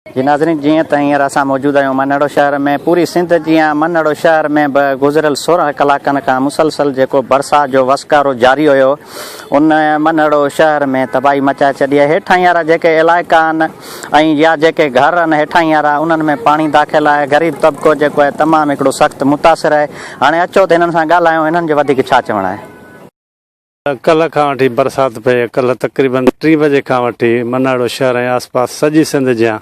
جي ناظرين جيئن ته هينئر اسان موجود آهيون منهڙو شهر ۾ پوري سنڌ جيان منهڙو شهر ۾ به گذريل 16 ڪلاڪن کان مسلسل جيڪو برسات جو وسڪارو جاري هيو ان منهڙو شهر ۾ تباهي مچائي ڇڏي آهي هيٺاهين وارا جيڪي علائقا آهن ۽ يا جيڪي گهر آهن هيٺاهين وارا انهن ۾ پاڻي داخل آهي غريب طبقو جيڪو آهي تمام هڪڙو سخت متاثر آهي هاڻي اچو ته هنن سان ڳالهايون هنن جو وڌيڪ ڇا چوڻ آهي. ڪلهه کان وٺي برسات پئي آهي، ڪلهه تقريبن ٽين بجي کان وٺي مناڙو شهر ۽ آس پاس سڄي سنڌ جيان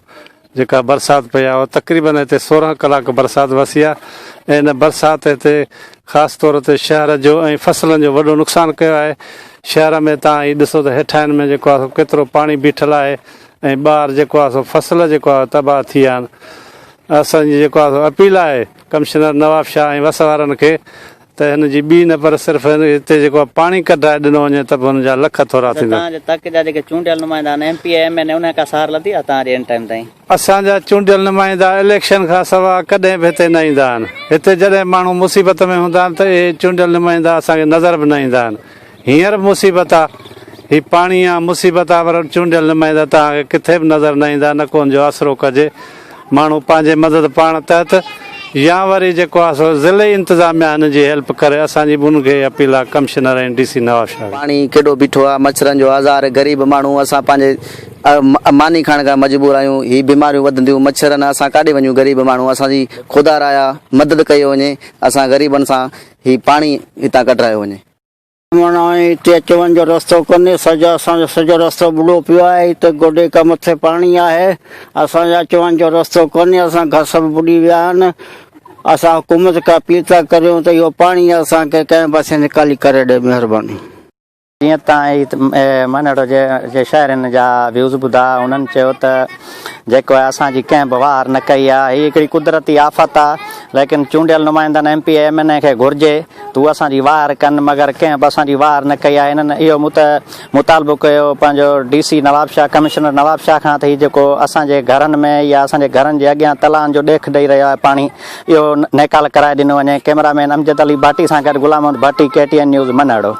جيڪا برسات پئي آهي اها تقريبن هتي 16 ڪلاڪ برسات وسي آهي ۽ ان برسات هتي خاص طور تي شهر جو ۽ فصلن جو وڏو نقصان ڪيو آهي شهر ۾ تان هي ڏسو ته هيٺاهين ۾ جيڪو آهي سو ڪيترو پاڻي بيٺل آهي ۽ ٻاهر جيڪو آهي سو فصل جيڪو آهي تباهه ٿي ويا آهن اسان جي جيڪو آهي سو اپيل آهي ڪمشنر نوابشاهه ۽ وس وارن کي ته هن جي ٻي نه پر صرف هتي جيڪو آهي پاڻي ڪڍرائي ڏنو وڃي ته به هن جا لک ٿورا ٿيندا. توهان جي تڪ جا جيڪي چونڊيل نمائندا آهن M P A M N A انهن کان سار لڌي آهي توهان جي هن ٽائيم تائين؟ اسان جا چونڊيل نمائندا اليڪشن کان سوا ڪڏهن به هتي نه ايندا آهن. هتي جڏهن ماڻهو مصيبت ۾ هوندا آهن ته اهي چونڊيل نمائندا اسان کي نظر به نه ايندا آهن. هينئر به مصيبت آ، هي پاڻي آ، مصيبت آ پر چونڊيل نمائندا توهان کي ڪٿي به نظر نه ايندا نه ڪو ان جو آسرو ڪجي. ماڻهو پنهنجي مدد پاڻ تحت يا وري جيڪو آ سو ضلعي انتظاميا هنن جي هيلپ ڪري اسان جي به انهن کي اپيل آ ڪمشنر ۽ ڊي سي نوابشاهه کي. پاڻي ڪيڏو بيٺو آ مڇرن جو آزار غريب ماڻهو اسان پنهنجي ماني کائڻ کان مجبور آهيون هي بيماريون وڌنديون مڇرن اسان ڪاڏي وڃون غريب ماڻهو اسان جي خدا رايا مدد ڪئي وڃي اسان غريبن سان هي پاڻي هتان ڪڍرايو وڃي. معنيٰ هتي اچ وڃ جو رستو ڪونهي، سڄو اسان جو سڄو رستو ٻڏو پيو آهي، هتي گوڏي کان مٿي پاڻي آهي، اسان جو اچ وڃ جو رستو ڪونهي، اسان گهر سڀ ٻڏي ويا آهن، اسان حڪومت کان اپيل ٿا ڪريون ته اهو پاڻي اسان کي ڪنهن پاسي نيڪالي ڪري ڏي، مهرباني. جيئن تان هي منهڙو جي شهرين جا ويوز ٻڌا، انهن چيو ته جيڪو آهي اسان جي ڪنهن به واهر نه ڪئي آهي، هي هڪڙي قدرتي آفت آهي، ليڪن چونڊيل نمائندن M P A M N A کي گهرجي ته هو اسان جي واهر ڪن مگر ڪنهن به اسان جي واهر نه ڪئي آهي هنن اهو مطالبو ڪيو پنهنجو D C Nawabshah commissioner Nawabshah کان ته هي جيڪو اسان جي گهرن ۾ يا اسان جي گهرن جي اڳيان تلائن جو ڏيک ڏئي رهيو آهي پاڻي اهو نيڪال ڪرائي ڏنو وڃي ڪئميرا مين امجد علي ڀاٽي سان گڏ Ghulam Muhammad Bhatti K T N news Manhro.